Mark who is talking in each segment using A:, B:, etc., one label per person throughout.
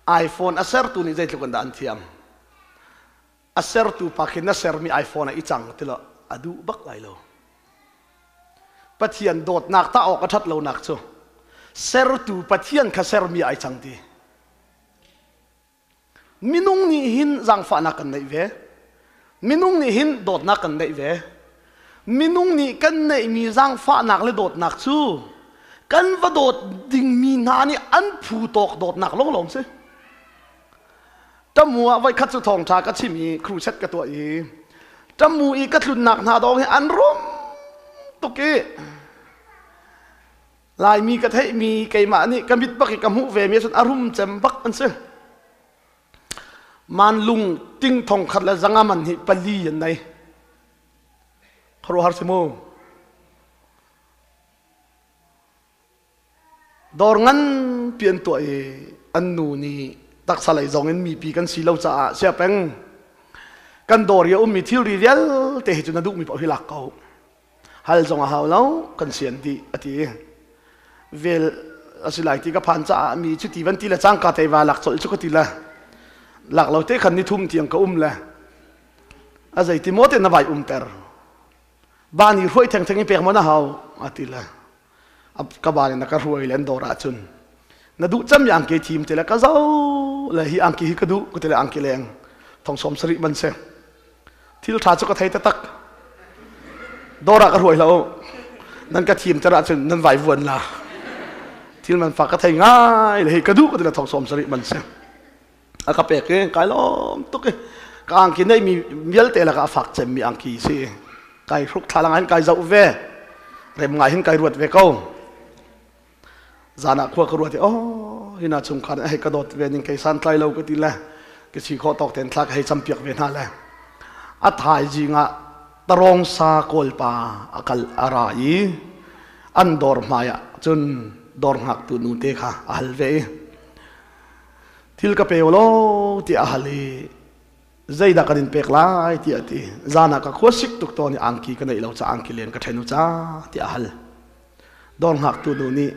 A: iPhone a sertu nih zeitluk in dah an thiam. A sertu pa khi na sermi iPhone ah i cang ti lo a duh bak lai lo. Pathian dawtnak tah awk a ṭhat lonak cu sertu Pathian kha sermi ai cang ti. Minung nih hin zaangfahnak kan neih ve. Minung nih hin dawtnak kan neih ve. Minung nih kan neihmi zaangfahnak le dawtnak cu kan va dawt dingmi hna nih an phu tawk dawtnak lawnglawng si. Tamu ah voikhat cu thawngṭha ka chim i crusade ka tuah i tamu i ka tlunnak hna dawng hi an rum tuk i Laimi ka theihmi keimah nih ka mit bak i ka hmuh vemi ahcun a rum cem bak an si. Manlung ting thong khat le zanga man hi pali an nei. Khuaruahhar si mu. Dawr nganpi an tuah i an nu nih taksa lei zong in mipi kan si lo caah sia peng kan dawr i a ummi thilri vialte hi cu na duhmi paoh hi lak ko. Hal zong a hau lo kan sian dih a ti vel a si lai ti ka phan caah mi cu ti van ti le cangka te va lak colh cu ka ti le lak lo te khan ni thum tiang ka um le a zei ti maw te na vai umter ba ni hruai theng theng i pek maw na hau a ti le ka ba nih na ka hruai le an dawr ahcun na duh cem mi angki thim te le ka zo le hi angki hi ka duh ka ti le angki leng thong sawm sarih man si thil ṭha cu ka thei taktak dawr ah ka hruai lo nan ka thim ter ahcun nan vai vuan la thil man fak ka thei ngai le hi ka duh ka ti le thong sawm sarih man si a ka pek i kai lawm tuk i ka angki nei mi vialte lakah a fak cem mi angki si kai hruk thlalang hin kai zoh ve rem ngai hin kai ruat ve ko zan ah khua ka ruat i oh hina chungkhar hei ka dawt ve ning kei santlai lo ka ti le ka si khawh tawk ten thla ka hei campiak ve hna le a thaizing ah tarong sa kawlpa a kal a ra i an dawr hmai ah cun dawr ngaktu nu te kha a hal ve i thil ka pe law tiah a hal i zeidah kan in pek lai tiah a ti zan ah ka khua sik tuk tawn i angki ka neih lo ca angki len ka ṭhen u ca tiah a hal Dawr ngaktu nu nih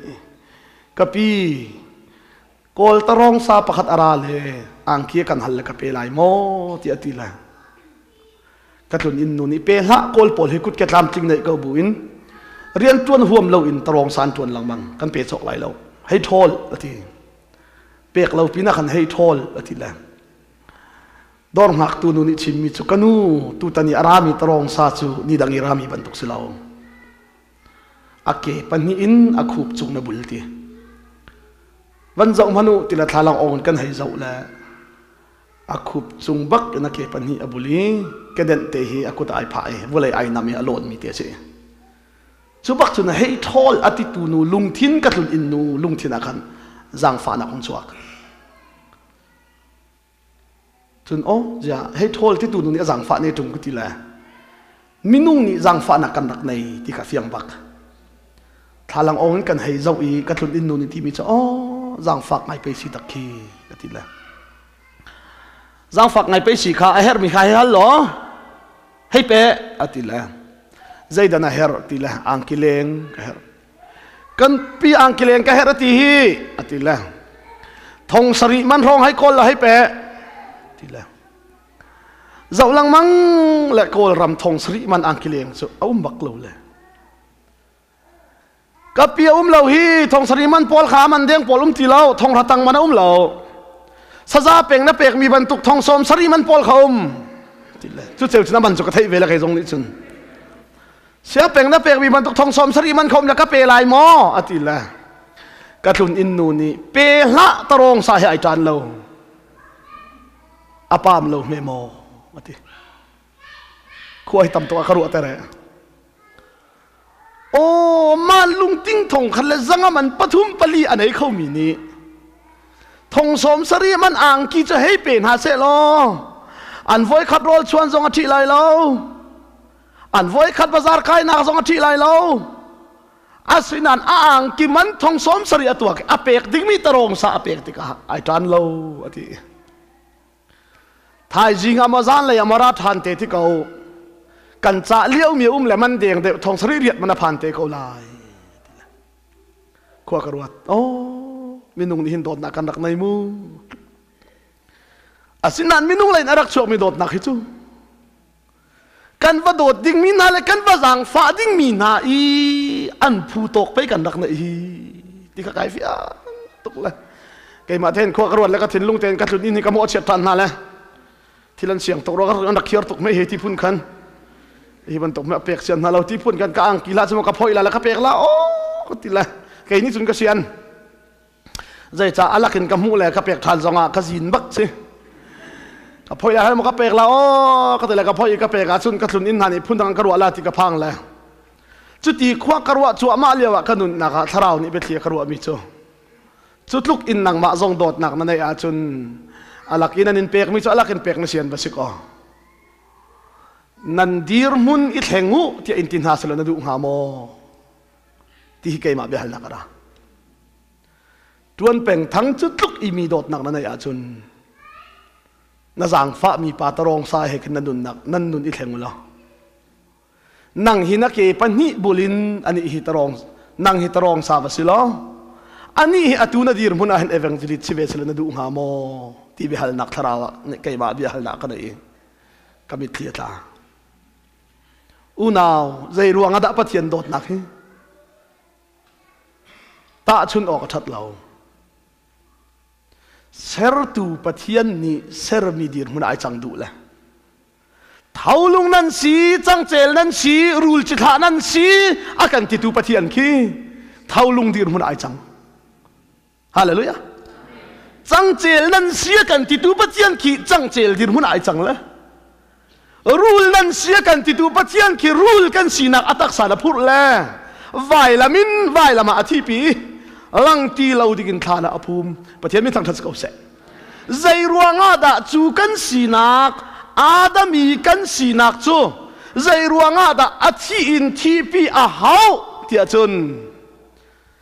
A: ka pi kawl tarong sa pakhat a ra le angki kan hal le ka pe lai maw tiah a ti le ka tlun inn nu nih pe hlah kawl pawl hi kut ke tlamtling neih ko bu in rian tuan huam lo in tarong san tuan lengmang kan pe cawk lai lo hei ṭhawl a ti pek lo pinah khan hei ṭhawl a ti le dawr ngaktu nu nih chimmi cu ka nu tutan i a rami tarong sa cu ni dang i rami bantuk si lo A ke pahnih in a khup cung na bul ti. Van zoh hmanh u tila thlalang awng in kan hei zoh le a khup cung bak in a ke pahnih a bul i kedenh te hi a kut ai phah i vawlei ai nam i a lawn mi te a si. Cu bak cun hei ṭhawl a titu nu lungthin ka tlun inn nu lungthin ah khan zaangfahnak hung chuak. Cun aw ziah hei ṭhawl titu nu nih a zaangfah ne ṭung ka ti le minung nih zaangfahnak kan rak nei ti kha fiang bak. Thlalang awng in kan hei zoh i ka tlun inn nu nih timi cu aw zaangfak ngai pei si tak khi ka ti le. Zaangfak ngai pei si kha a herhmi kha hei hal law hei pe a ti le. Zeidah na herh ti le angki leng ka herh. Kan pi angki leng ka herh a ti hi a ti le thong sarih man hrawng hei kawl la hei pe ti le zoh lengmang le kawlram thong sarih man angki leng cu a um bak lo le ka pi a um lo hi thong sarih man pawl kha man deng pawl um ti lo thong ratang man a um lo saza peng na pek mi bantuk thong sawm sarih man pawl kha um ti le cu ceu cun a man cu ka theih ve le kei zong nih cun Siapeng na pekmi bantuk thong sawm sarih man khom le ka pe lai maw? A ti le ka tlun inn nu nih pe hlah tarawng sa hi ai ṭan lo. A paam lo hme maw? A ti. Khua hi tam tuk ah ka ruah tere. Aw, mah lungting thong khat le zanga man pathum pali a nei khomi nih thong sawm sarih man angki cu hei pe hna seh law an voi khat rawl chuan zong a ṭhi lai lo. An voikhat bazar kainak zong a ṭih lai lo. Asinain a angki man thong sawm sarih a tuak i a pek dingmi tarawng sa a pek tikah ai ṭan lo a ti. Thaizing ah maw zanlei ah maw ra ṭhan te ti ko. Kan cah liomi a um le man deng deuh thong sarih riat man a phan te ko lai. Khua ka ruat. Oh, minung nih hin dawtnak kan rak nei mu. Asinain minung lei in a rak chuakmi dawtnak hi cu kan va dawt dingmi hna le kan va zaangfah dingmi hna i an phu tawk pei kan rak neih hi ti kha kai fiang tuk le keimah tein khua ka ruat le ka thinlung tein ka tlun inn hi ka mawhchiat ṭhan hna le thil an siang tuk rua an rak khiar tuk mei he ti phun khan hi bantuk me pek sian hna lo ti phun kan ka angki la cu ka phoi la le ka pek la o ka ti le kei ni cun ka sian Zeicah a lakin ka hmuh le ka pek ṭhan zongah ka zin bak si. Ka phoi lai maw ka pek la aw ka ti le ka phoi i ka pek ahcun ka tlun inn hna nih phundang ka ruah la ti ka phang le. Cuti khua ka ruah cuahmah lio ah ka nunnak ah thlarau nih biathli a ka ruahmi cu cu tluk in nangmah zong dawtnak na neih ahcun a lak in an in pekmi cu a lak in pek na sian va si kaw nan dirhmun i thleng u tiah in ti hna selaw na duh hnga maw? Ti hi keimah biahalnak a ra. Ṭuan peng thang cu tluk i mi dawtnak na neih ahcun na zaangfah mi pa tarawng sa he khin na nunnak nan nun i thleng ulaw nang hi na ke pahnih bulin ani hi tarawng nang hi tarawng sa va si law ani hi atu na dirhmun ah hin evangelist si ve sila na duh hnga maw ti biahalnak thlarau ah keimah biahalnak ka nei i ka mitthli a tla. Unau, zei ruang ah dah Pathian dawtnak hi tahchun awk a ṭhat lo? Sertu Pathian nih sermi dirhmun ai cang duh le tholung nan si, cangcel nan si, rul cithlah nan si, a kan titu Pathian khi tholung dirhmun ai cang. Hallelujah. Cangcel nan si a kan titu Pathian khi cangcel dirhmun ai cang le rul nan si a kan titu Pathian khi rul kan sinak a taksa na phurh le vailam in vailam ah a thipi lang ti lo dingin thla na a phum. Pathian mi thangthat ko seh. Zei ruangah dah cu kan sinak, Adami kan sinak cu zei ruangah dah a thi in thipi a hau tiah cun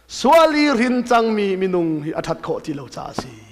A: sual i rin cangmi minung hi a ṭhat khawh ti lo caah a si.